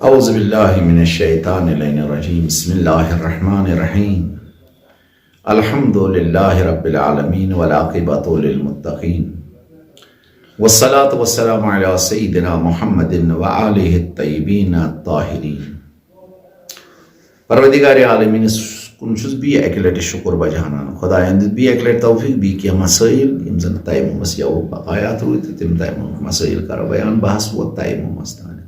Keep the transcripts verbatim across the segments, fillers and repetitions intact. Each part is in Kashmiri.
أعوذ بالله من الشيطان اللعين الرجيم. بسم الله الرحمن الرحيم. الحمد لله رب العالمين والعاقبة للمتقين. والصلاة والسلام على سيدنا محمد وآله الطيبين الطاهرين. پروردگار عالمینس کُن چھُس بیٚیہِ اَکہِ لَٹہِ شُکُر بجاوناوان۔ خۄدایَن دیُت بیٚیہِ اَکہِ لَٹہِ توفیٖق، بیٚیہِ کینٛہہ مسٲیِل، یِم زَن تیمُمَس یَوٕ بقایات روٗدۍ، تہٕ تِم تیمُمٕکۍ مسٲیِل کَرو بیان۔ بحث ووت تیمُمَس تانٮ۪تھ۔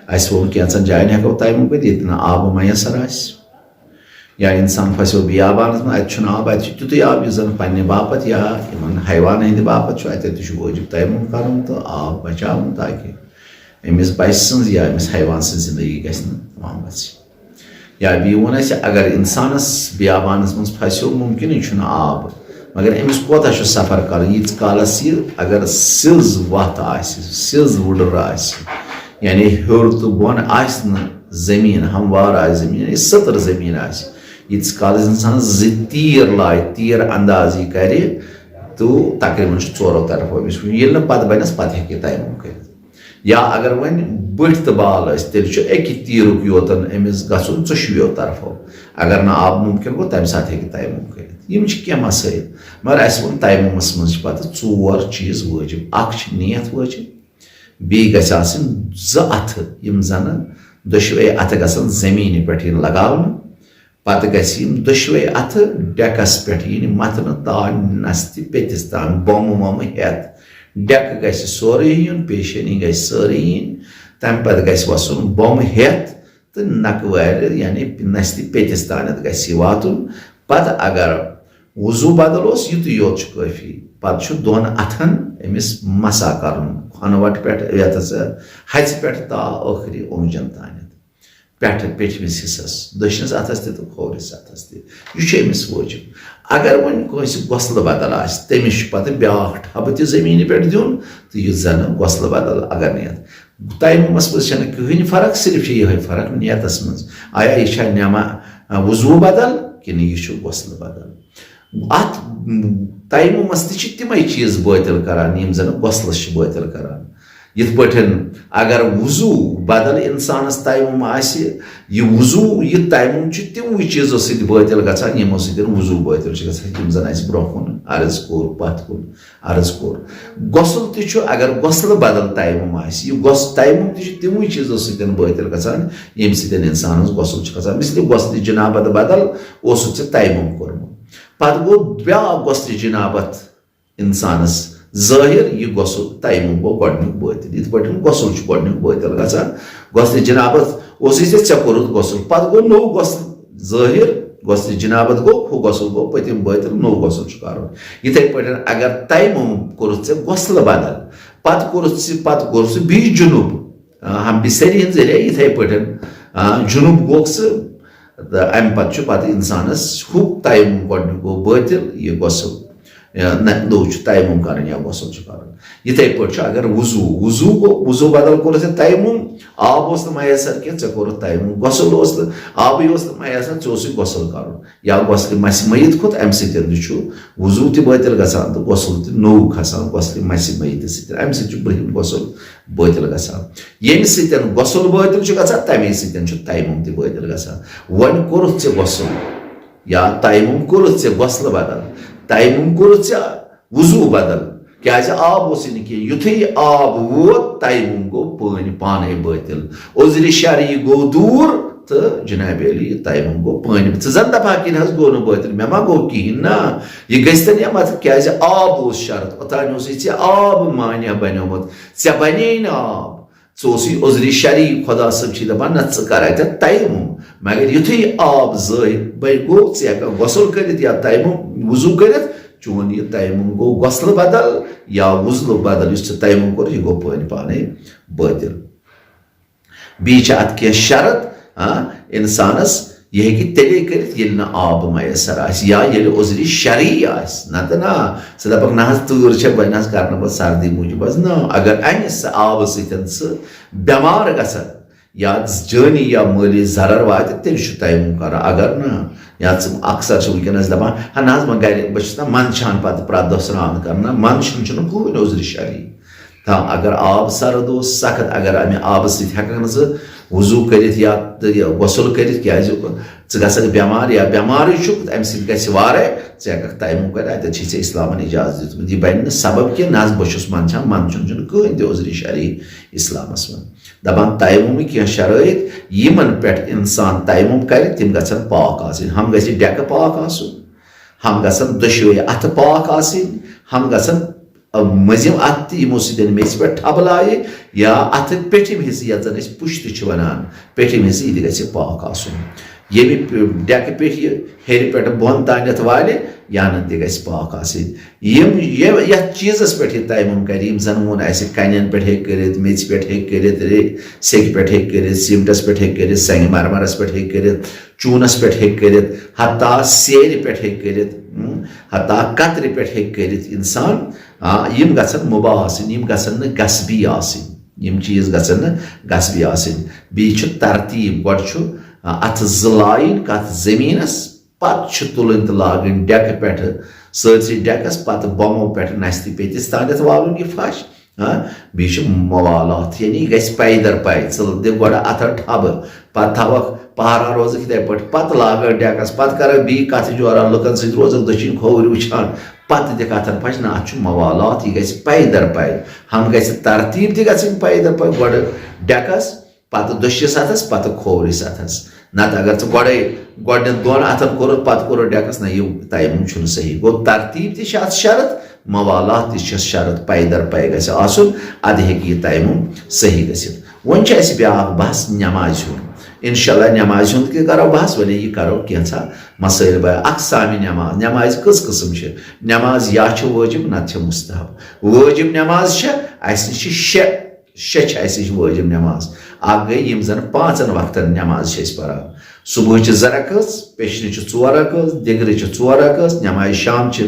اَسہِ ووٚن، کینٛژَن جایَن ہٮ۪کو تیمُم کٔرِتھ، ییٚتہِ نہٕ آبہٕ میسر آسہِ۔ یا اِنسان پھسیو بیابانَس منٛز، اَتہِ چھُنہٕ آب، اَتہِ چھُ تیُتُے آب یُس زَن پنٛنہِ باپَتھ یا یِمَن حیوانَن ہِنٛدِ باپَتھ چھُ، اَتٮ۪تھ تہِ چھُ وٲجِب تیمُم کَرُن تہٕ آب بچاوُن، تاکہِ أمِس بچہِ سٕنٛز یا أمِس حیوان سٕنٛز زندگی گژھِ نہٕ تمام گژھٕنۍ۔ یا بیٚیہِ ووٚن اَسہِ، اگر اِنسانَس بیابانَس منٛز پھسیو، مُمکِنٕے چھُنہٕ آب، مگر أمِس کوتاہ چھُ سفر کَرُن؟ ییٖتِس کالَس یہِ اگر سیٚز وَتھ آسہِ، سیٚز وُڈٕر آسہِ، یعنی ہیوٚر تہٕ بۄن آسہِ نہٕ زٔمیٖن، ہموار آسہِ زٔمیٖن، یعنی سٔتٕر زٔمیٖن آسہِ، ییٖتِس کالَس اِنسان زٕ تیٖر لایہِ، تیٖر اندازی کَرِ، تہٕ تقریباً چھُ ژورو طرفو أمِس وُچھُن۔ ییٚلہِ نہٕ پَتہٕ بَنٮ۪س، پَتہٕ ہیٚکہِ یہِ تیمُم کٔرِتھ۔ یا اگر وۄنۍ بٔٹھۍ تہٕ بال ٲسۍ، تیٚلہِ چھُ اَکہِ تیٖرُک یوتَن أمِس گژھُن ژۄشوٕیو طرفو۔ اگر نہٕ آب مُمکِن گوٚو، تَمہِ ساتہٕ ہیٚکہِ تیمُم کٔرِتھ۔ یِم چھِ کینٛہہ مسٲیِل۔ مگر اَسہِ ووٚن، تیمُمَس منٛز چھِ پَتہٕ ژور چیٖز وٲجِب۔ اَکھ چھِ نیت وٲجِب، بیٚیہِ گژھِ آسٕنۍ زٕ اَتھٕ، یِم زَنہٕ دۄشوَے اَتھٕ گژھن زٔمیٖنہِ پٮ۪ٹھ یِن لگاونہٕ۔ پتہٕ گژھِ یِم دۄشوے اَتھٕ ڈٮ۪کس پٮ۪ٹھ یِنۍ مَتھنہٕ تانۍ نستہِ پیٚتِس تام، بۄمہٕ وۄمہٕ ہٮ۪تھ۔ ڈٮ۪کہٕ گژھِ سورُے یُن، پیشٲنی گژھِ سٲرٕے یِنۍ۔ تَمہِ پتہٕ گژھِ وَسُن بۄمہٕ ہٮ۪تھ تہٕ نَکہٕ وارِ، یعنی نستہِ پیٚتِس تانٮ۪تھ گژھِ یہِ واتُن۔ پتہٕ اگر وضوٗ بدل اوس، یُتُے یوت چھُ کٲفی۔ پتہٕ چھُ دۄن اَتھن أمِس مسا کَرُن، کھۄنہٕ وَٹہِ پٮ۪ٹھ، یَتھ ہسا ہَژِ پٮ۪ٹھ تا ٲخری اوٚنٛگجن تانٮ۪تھ۔ پٮ۪ٹھٕ پیٚٹھمِس حصس، دٔچھنِس اَتھس تہِ تہٕ کھوورِس اَتھس تہِ۔ یہِ چھُ أمِس وٲجِب۔ اگر وۄنۍ کٲنٛسہِ غۄسلہٕ بدل آسہِ، تٔمِس چھُ پتہٕ بیٛاکھ ٹھبہٕ تہِ زٔمیٖنہِ پٮ۪ٹھ دیُن، تہٕ یُس زن غۄسلہٕ بدل اگر نیت۔ تیمُمس منٛز چھنہٕ کٕہٕنۍ فرق، صرف چھِ یِہے فرق نیتس منٛز۔ آیا یہِ چھا نٮ۪ما، آ، وضوٗ بدل کِنہٕ یہِ چھُ غۄسلہٕ بدل؟ اتھ تیمُمس تہِ چھِ تِمے چیٖز بٲطِل کران، یِم زن غۄسلس چھِ بٲطِل کران۔ یِتھ پٲٹھۍ اگر وضوٗ بدل اِنسانس تیمُم آسہِ، یہِ وضوٗ، یہِ تیمُم چھُ تِموٕے چیٖزو سۭتۍ بٲطِل گژھان، یِمو سۭتۍ وضوٗ بٲطِل چھُ گژھان، یِم زن اَسہِ برٛونٛہہ کُن عرض کوٚر، پتھ کُن عرض کوٚر۔ غۄسُل تہِ چھُ، اگر غۄسلہٕ بدل تیمُم آسہِ، یہِ غۄس-، تیمُم تہِ چھُ تِموٕے چیٖزو سۭتۍ بٲطِل گژھان، ییٚمہِ سۭتۍ اِنسانس غۄسُل چھُ کھسان۔ مثلِ غۄسلِ جنابت بدل اوسُتھ ژےٚ تیمُم کوٚرمُت، پتہٕ گوٚو بیٛاکھ غۄسلِ جنابت اِنسانس ظٲہِر، یہِ غۄسُل تیمُم گوٚو گۄڈٕنیُک بٲطِل۔ یِتھ پٲٹھۍ غۄسُل چھُ گۄڈٕنیُک بٲطِل گژھان، غۄسلِ جنابت اوسُے ژےٚ، ژےٚ کوٚرُتھ غۄسُل، پتہٕ گوٚو نوٚو غۄسُل ظٲہِر، غۄسلِ جنابت گوٚو، ہُہ غۄسُل گوٚو پٔتِم بٲطِل، نوٚو غۄسُل چھُ کرُن۔ یِتھے پٲٹھۍ اگر تیمُم کوٚرُتھ ژےٚ غۄسلہٕ بدل، پتہٕ کوٚرُتھ ژٕ، پتہٕ کوٚرُتھ ژٕ بیٚیہِ جنوٗب، آ، ہم بسری ہٕنٛز ذٔریعہٕ یِتھے پٲٹھۍ، آ، جنوٗب گوٚکھ ژٕ، تہٕ اَمہِ پتہٕ چھُ پتہٕ اِنسانس ہُہ تیمُم گۄڈٕنیُک گوٚو بٲطِل، یہِ غۄسُل، یا نہ، نوٚو چھُ تیمُم کرُن یا غۄسُل چھُ کرُن۔ یِتھے پٲٹھۍ چھُ اگر وضوٗ، وضوٗ گوٚو، وضوٗ بدل کوٚر ژےٚ تیمُم، آب اوس نہٕ میسر کینٛہہ، ژےٚ کوٚرُتھ تیمُم، غۄسُل اوس نہٕ، آبٕے اوس نہٕ میسر، ژےٚ اوسُے غۄسُل کرُن۔ یا غۄسلِ مسہِ میت کھوٚت، اَمہِ سۭتۍ تہِ چھُ وضوٗ تہِ بٲطِل گژھان تہٕ غۄسُل تہِ نوٚو کھسان، غۄسلِ مسہِ میتہِ سۭتۍ، اَمہِ سۭتۍ چھُ برٛونٛہِم غۄسُل بٲطِل گژھان۔ ییٚمہِ سۭتۍ غۄسُل بٲطِل چھُ گژھان، تَمے سۭتۍ چھُ تیمُم تہِ بٲطِل گژھان۔ وۄنۍ کوٚرُتھ ژےٚ غۄسُل یا تیمُم کوٚرُتھ ژےٚ غۄسلہٕ بدل، تیمُم کوٚرُتھ ژےٚ وضوٗ بدل، کیازِ آب اوسُے نہٕ کینٛہہ۔ یُتھُے یہِ آب ووت، تیمُم گوٚو پٲنۍ پانے بٲطِل، عذرِ شرعی گوٚو دوٗر، تہٕ جناب علی، یہِ تیمُم گوٚو پٲنۍ۔ ژٕ زن دپہٕ ہا کِنہٕ حظ گوٚو نہٕ بٲطِل، مےٚ ما گوٚو کِہیٖنۍ؟ نہ، یہِ گژھِ تن یا مت، کیازِ آب اوس شرط، اوٚتانۍ اوسُے ژےٚ آب مانع بنیومُت، ژےٚ بنے نہٕ آب، ژٕ اوسُے عذرِ شرعی، خۄدا صٲب چھُے دپان، نہ، ژٕ کر اتٮ۪تھ تیمُم۔ مگر یُتھُے یہِ آب ظٲہِر بے-، گوٚو، ژٕ ہٮ۪ککھ غۄسُل کٔرِتھ یا تیمُم، وضوٗ کٔرِتھ، چون یہِ تیمُم گوٚو غۄسلہٕ بدل یا وضلہٕ بدل، یُس ژےٚ تیمُم کوٚر، یہِ گوٚو پٲنۍ پانے بٲطِل۔ بیٚیہِ چھِ اتھ کینٛہہ شرط، آ، انسانس یہِ ہیٚکہِ تیٚلے کٔرِتھ، ییٚلہِ نہٕ آب میسر آسہِ یا ییٚلہِ عذرِ شرعی آسہِ۔ نتہٕ نہ، ژٕ دپکھ، نہ حظ، تۭر چھےٚ، وۄنۍ نہ حظ کرٕ نہٕ بہٕ سردی موٗجوٗب حظ۔ نہ، اگر انہِ سُہ آبہٕ سۭتۍ ژٕ بٮ۪مار گژھکھ یا جٲنی یا مٲلی ضرر واتہِ، تیٚلہِ چھُ تیمُم کرُن۔ اگر نہٕ، یا ژٕ، اکثر چھِ وٕنکیٚنس دپان، ہا نہ حظ، وۄنۍ گرِ، بہٕ چھُس نہ منٛدچھان پتہٕ پرٛٮ۪تھ دۄہ سرٛان کرنہٕ، نہ، منٛدچھُن چھُنہٕ کٕہٕنۍ عذرِ شرعی۔ تہٕ اگر آب سرد اوس سخت، اگر امہِ آبہٕ سۭتۍ ہٮ۪ککھ نہٕ ژٕ وضو کٔرِتھ یا تہٕ یہِ غسل کٔرِتھ، کیٛازِ ژٕ گژھکھ بٮ۪مار یا بٮ۪مارٕے چھُکھ، اَمہِ سۭتۍ گژھِ وارَے، ژٕ ہٮ۪کَکھ تیمم کٔرِتھ، اَتٮ۪تھ چھِ ژےٚ اِسلامَن اِجازت دیُتمُت۔ یہِ بَنہِ نہٕ سبب کینٛہہ، نہ حظ بہٕ چھُس منٛدچھان، منٛدچھُن چھُنہٕ کٕہٕنۍ تہِ عذرِ شرعی اِسلامَس منٛز۔ دَپان تیممٕکۍ کینٛہہ شرٲیِط، یِمَن پٮ۪ٹھ اِنسان تیمم کَرِ، تِم گژھن پاک آسٕنۍ۔ ہم گژھِ ڈٮ۪کہٕ پاک آسُن، ہم گژھن دۄشوے اَتھٕ پاک آسٕنۍ، ہم گژھن، آ، مٔنٛزِم اَتھٕ تہِ، یِمو سۭتۍ میٚژِ پٮ۪ٹھ ٹھَبہٕ لایہِ، یا اَتھٕ پیٚٹھِم حِصہٕ، یَتھ زَن أسۍ پُشت چھِ وَنان، پیٚٹھِم حِصہٕ، یہِ تہِ گژھِ پاک آسُن۔ ییٚمہِ پ-، ڈٮ۪کہٕ پٮ۪ٹھ یہِ ہیٚرِ پٮ۪ٹھ بۄن تانٮ۪تھ والہِ، یہِ اَنَن تہِ گژھِ پاک آسٕنۍ۔ یِم، یہِ، یَتھ چیٖزَس پٮ۪ٹھ یہِ تیمم کَرِ، یِم زَن ووٚن اَسہِ، کَنٮ۪ن پٮ۪ٹھ ہیٚکہِ کٔرِتھ، میٚژِ پٮ۪ٹھ ہیٚکہِ کٔرِتھ، رے-، سیٚکہِ پٮ۪ٹھ ہیٚکہِ کٔرِتھ، سیٖمٹَس پٮ۪ٹھ ہیٚکہِ کٔرِتھ، سنٛگہِ مرمرَس پٮ۪ٹھ ہیٚکہِ کٔرِتھ، چوٗنَس پٮ۪ٹھ ہیٚکہِ کٔرِتھ، حتیٰ سیرِ پٮ۪ٹھ ہیٚکہِ کٔرِتھ، اۭں، حتیٰ کترِ پٮ۪ٹھ ہیٚکہِ کٔرِتھ اِنسان۔ آ، یِم گژھن مُباح آسٕنۍ، یِم گژھن نہٕ غصبی آسٕنۍ، یِم چیٖز گژھن نہٕ غصبی آسٕنۍ۔ بیٚیہِ چھُ ترتیٖب، گۄڈٕ چھُ، آ، اَتھٕ زٕ لایِنۍ کَتھ زٔمیٖنَس، پَتہٕ چھُ تُلٕنۍ تہٕ لاگٕنۍ ڈٮ۪کہٕ پٮ۪ٹھٕ سٲرسٕے ڈٮ۪کَس، پَتہٕ بۄمو پٮ۪ٹھ نَستہِ پیٚتِس تانٮ۪تھ والُن یہِ پھَش۔ ہاں، بیٚیہِ چھُ موالات، یعنی یہِ گژھِ پَے در پَے۔ ژٕ دِ گۄڈٕ اَتھٕ ٹھَبہٕ، پَتہٕ تھاوَکھ پہرا روزٕکھ یِتھَے پٲٹھۍ، پَتہٕ لاگَکھ ڈٮ۪کَس، پَتہٕ کَرَکھ بیٚیہِ کَتھٕ جورا، لُکَن سۭتۍ روزَکھ دٔچھِنۍ کھووٕرۍ وٕچھان، پَتہٕ دِکھ اَتھَن پھَش۔ نہ، اَتھ چھُ موالات، یہِ گژھِ پَے در پَے۔ ہم گژھِ ترتیٖب تہِ گژھٕنۍ پَے در پَے، گۄڈٕ ڈٮ۪کَس، پَتہٕ دٔچھِس اَتھَس، پَتہٕ کھوورِس اَتھَس۔ نَتہٕ اگر ژٕ گۄڈَے گۄڈٕنٮ۪تھ دۄن اَتھَن کوٚرُتھ، پَتہٕ کوٚرُتھ ڈٮ۪کَس، نہ، یہِ تیمم چھُنہٕ صحیح۔ گوٚو، ترتیٖب تہِ چھِ اَتھ شرط، موالات تہِ چھِ شرط، پَے در پَے گژھِ آسُن، اَدٕ ہیٚکہِ یہِ تیمم صحیح گٔژھِتھ۔ وۄنۍ چھُ اَسہِ بیٛاکھ بحث نٮ۪مازِ ہُنٛد۔ اِنشاء اللہ نٮ۪مازِ ہُنٛد تہِ کَرو بحث، وۄنۍ یہِ کَرو کینٛژھا مسٲیِل بیان۔ اقسامِ نٮ۪ماز، نٮ۪مازِ کٔژ قٕسٕم چھِ؟ نٮ۪ماز یا چھِ وٲجِب، نَتہٕ چھِ مُستحب۔ وٲجِب نٮ۪ماز چھِ اَسہِ نِش چھِ شےٚ، شےٚ چھِ اَسہِ نِش وٲجِب نٮ۪ماز۔ اَکھ گٔے یِم زَن پانٛژَن وقتَن نٮ۪ماز چھِ أسۍ پَران۔ صُبحٕچ چھِ زٕ رکٲژ، پیٚشرِ چھِ ژور رکٲژ، دِگرٕ چھِ ژور رکٲژ، نٮ۪مازِ شام چھِ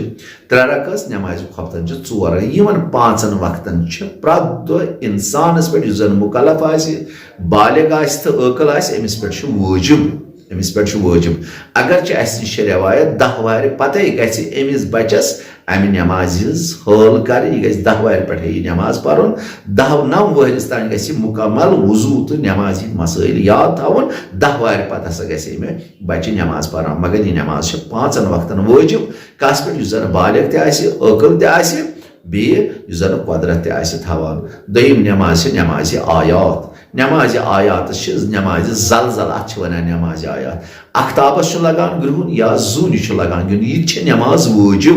ترٛےٚ رکٲژ، نٮ۪مازِ خۄفتَن چھِ ژور۔ یِمَن پانٛژَن وقتَن چھِ پرٛٮ۪تھ دۄہ اِنسانَس پٮ۪ٹھ، یُس زَن مُکلف آسہِ، بالغ آسہِ تہٕ عٲقِل آسہِ، أمِس پٮ۪ٹھ چھُ وٲجِب، أمِس پٮ۪ٹھ چھُ وٲجِب۔ اگر چھِ اَسہِ نِش چھِ رٮ۪وایت دَہ وَہرِ پَتَے گژھِ أمِس بَچَس اَمہِ نٮ۪مازِ ہٕنٛز حٲل کَرٕنۍ، یہِ گژھِ دَہ وَہرِ پٮ۪ٹھَے یہِ نٮ۪ماز پَرُن، دَہ نَو وَہرِس تام گژھِ یہِ مُکمل وضوٗ تہٕ نٮ۪مازِ ہِنٛدۍ مسٲیِل یاد تھاوُن، دَہ وَہرِ پَتہٕ ہسا گژھِ أمۍ بَچہِ نٮ۪ماز پَران۔ مگر یہِ نٮ۪ماز چھِ پانٛژَن وقتَن وٲجِب، کَس پٮ۪ٹھ؟ یُس زَن بالغ تہِ آسہِ، عٲقِل تہِ آسہِ، بیٚیہِ یُس زَن قۄدرت تہِ آسہِ تھاوان۔ دوٚیِم نٮ۪ماز چھِ نٮ۪مازِ آیات۔ نٮ۪مازِ آیاتَس چھِ نٮ۪مازِ زلزلہٕ، اَتھ چھِ وَنان نٮ۪مازِ آیات۔ اختابَس چھُ لَگان گرٛہُن یا زوٗنہِ چھُ لَگان گرٛہُن، یہِ تہِ چھِ نٮ۪ماز وٲجِب۔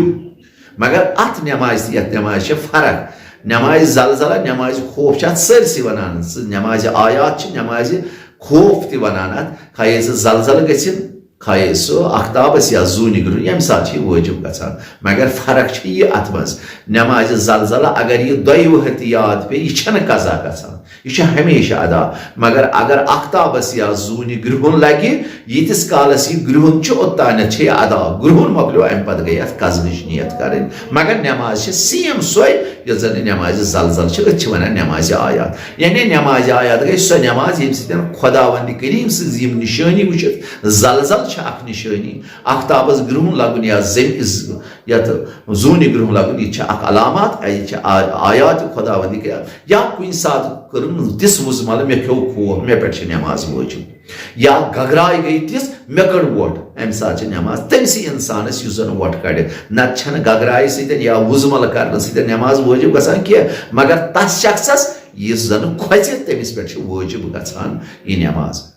مگر اَتھ نٮ۪مازِ تہٕ یَتھ نٮ۪مازِ چھِ فرق۔ نٮ۪مازِ زلزلہ، نٮ۪مازِ خوف چھِ اَتھ سٲرسٕے وَنان۔ سُہ نٮ۪مازِ آیات چھِ، نٮ۪مازِ خوف تہِ وَنان اَتھ۔ خواہ سُہ زلزلہٕ گٔژھِنۍ، خواہ سُہ اختابَس یا زوٗنہِ گرٛہُن، ییٚمہِ ساتہٕ چھِ یہِ وٲجِب گژھان۔ مگر فرق چھِ یہِ اَتھ منٛز، نٮ۪مازِ زلزلہ اگر یہِ دۄیہِ وٕہٕرۍ تہِ یاد پیٚیہِ، یہِ چھَنہٕ قضا گژھان۔ یہِ چھُ ہمیشہِ ادا۔ مگر اگر اختابس یا زوٗنہِ گرٛہُن لگہِ، ییٖتِس کالس یہِ گرٛہُن چھُ، اوٚتانٮ۪تھ چھِ یہِ ادا۔ گرٛہُن مۄکلیو، اَمہِ پتہٕ گٔے اَتھ قضہٕچ نیت کرٕنۍ۔ مگر نٮ۪ماز چھِ same سۄے، یۄس زن یہِ نٮ۪مازِ زلزل چھِ، أتھۍ چھِ ونان نٮ۪مازِ آیات۔ یعنی نٮ۪مازِ آیات گٔے سۄ نٮ۪ماز، ییٚمہِ سۭتۍ خۄداوندِ کریٖم سٕنٛز یِم نِشٲنی وٕچھِتھ، زلزل چھِ اکھ نِشٲنی، اختابس گرٛہُن لگُن یا زمِ-، یتھ زوٗنہِ گرٛہُن لگُن، یہِ چھِ اکھ علامات، یہِ چھِ آ-، آیات خۄداوندِ کریٖم۔ یا کُنہِ ساتہٕ کٔرٕن تِژھ وُزمل، مےٚ کھیوٚو خوف، مےٚ پٮ۪ٹھ چھِ نٮ۪ماز وٲجِب۔ یا گگراے گٔے تِژھ، مےٚ کٔڑ وۄٹھ، اَمہِ ساتہٕ چھِ نٮ۪ماز۔ تٔمسٕے اِنسانَس یُس زَن وۄٹھ کَڑِ، نَتہٕ چھَنہٕ گگرایہِ سۭتۍ یا وُزمل کَرنہٕ سۭتۍ نٮ۪ماز وٲجِب گژھان کینٛہہ، مگر تَس شخصَس یُس زَن کھۄژِ، تٔمِس پٮ۪ٹھ چھِ وٲجِب گژھان یہِ نٮ۪ماز۔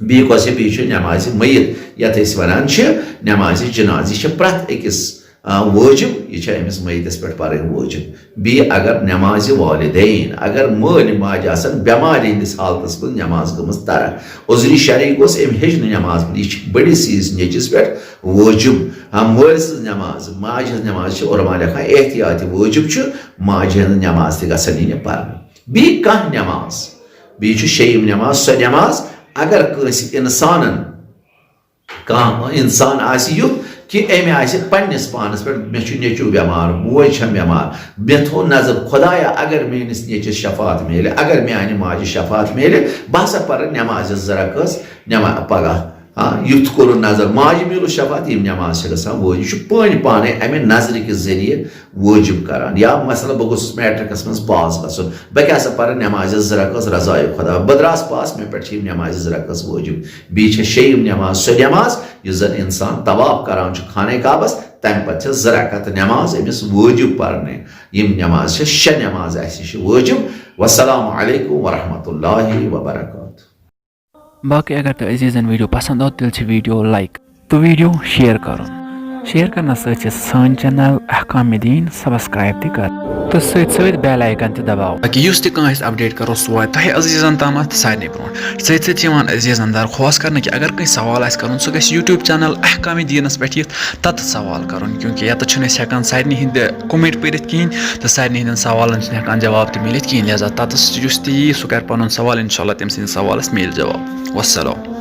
بیٚیہِ کۄس چھےٚ؟ بیٚیہِ چھُ نٮ۪مازِ میت، یَتھ أسۍ وَنان چھِ نٮ۪مازِ جنازٕ۔ یہِ چھِ پرٛٮ۪تھ أکِس، آ، وٲجِب، یہِ چھِ أمِس میتَس پٮ۪ٹھ پَرٕنۍ وٲجِب۔ بیٚیہِ اگر نٮ۪مازِ والدین، اگر مٲلۍ ماجہِ آسَن بٮ۪مارِ ہِنٛدِس حالتَس منٛز نٮ۪ماز گٔمٕژ ترک، عذرِ شرعی گوٚژھ، أمۍ ہیٚچ نہٕ نٮ۪ماز پَرٕنۍ، یہِ چھِ بٔڑِس عیٖز نیٚچِس پٮ۪ٹھ وٲجِب۔ ہاں، مٲلۍ سٕنٛز نٮ۪ماز، ماجہِ ہٕنٛز نٮ۪ماز چھِ علماء لیکھان احتیاطِ وٲجِب چھُ، ماجہِ ہٕنٛز نٮ۪ماز تہِ گژھن یِنہِ پَرنہٕ۔ بیٚیہِ کانٛہہ نٮ۪ماز، بیٚیہِ چھُ شیٚیِم نٮ۪ماز، سۄ نٮ۪ماز اگر کٲنٛسہِ اِنسانَن کانٛہہ اِنسان آسہِ یُتھ کہِ أمۍ آسہِ پنٛنِس پانَس پٮ۪ٹھ، مےٚ چھُ نیٚچوٗ بٮ۪مار، موج چھےٚ بٮ۪مار، مےٚ تھوٚو نظر، خۄدایا، اگر میٛٲنِس نیٚچوِس شفاعت میلہِ، اگر میٛانہِ ماجہِ شفاعت میلہِ، بہٕ ہسا پَرٕ نٮ۪مازِ زٕ رکٲژ نٮ۪ما-، پگاہ۔ ہاں، یُتھ کوٚرُن نظر، ماجہِ میٖلُس شفاعت، یِم نٮ۪ماز چھِ گژھان وٲجِب۔ یہِ چھُ پانہٕ پانے اَمہِ نظرِ کہِ ذٔریعہٕ وٲجِب کران۔ یا مثلاً بہٕ گوٚژھُس میٹرکس منٛز پاس گژھُن، بہٕ کیٛاہ سا پرٕ نٮ۪مازِ زٕ رکٲژ رضایہِ خۄدا، بہٕ درٛاس پاس، مےٚ پٮ۪ٹھ چھِ یِم نٮ۪مازِ زٕ رکٲژ وٲجِب۔ بیٚیہِ چھےٚ شیٚیِم نٮ۪ماز سۄ نٮ۪ماز یُس زن انسان طواف کران چھُ خانہ کعبس، تمہِ پتہٕ چھِ زٕ رکعت نٮ۪ماز أمِس وٲجِب پرنہِ۔ یِم نٮ۪ماز چھِ، شےٚ نٮ۪ماز اَسہِ چھِ وٲجِب۔ والسلام علیکم ورحمۃ اللہ وبرکاتہ۔ باقٕے اگر تۄہہِ عزیٖزن ویٖڈیو پسنٛد آو، تیٚلہِ چھِ ویٖڈیو لایک تہٕ ویٖڈیو شیئر کرُن۔ شیئر کرنس سۭتۍ چھِ سٲنۍ چینل احکام دین سبسکرائب تہِ کرٕنۍ تہٕ سۭتۍ سۭتۍ بیل آیکن تہِ دباو۔ تاکہِ یُس تہِ کانٛہہ أسۍ اپڈیٹ کرو، سُہ واتہِ تۄہہِ عزیٖزن تامتھ سارنٕے برونٛٹھ۔ سۭتۍ سۭتۍ چھِ یِوان عزیٖزن درخواست کرنہٕ کہِ اگر کٲنٛسہِ سوال آسہِ کرُن، سُہ گژھِ یوٗٹیوب چینل احکام دینس پٮ۪ٹھ یِتھ، تتھ سوال کرُن، کیونکہ یتتھ چھُنہٕ أسۍ ہٮ۪کان سارنٕے ہٕنٛدۍ کومنٹ پٔرِتھ کِہیٖنۍ تہٕ سارنٕے ہٕنٛدٮ۪ن سوالن چھِنہٕ ہٮ۪کان جواب تہِ مِلِتھ کِہیٖنۍ۔ لہذا تتس یُس تہِ یی، سُہ کرِ پنُن سوال، انشاءاللہ تٔمۍ سٕنٛدِس سوالس میلہِ جواب۔ والسلام۔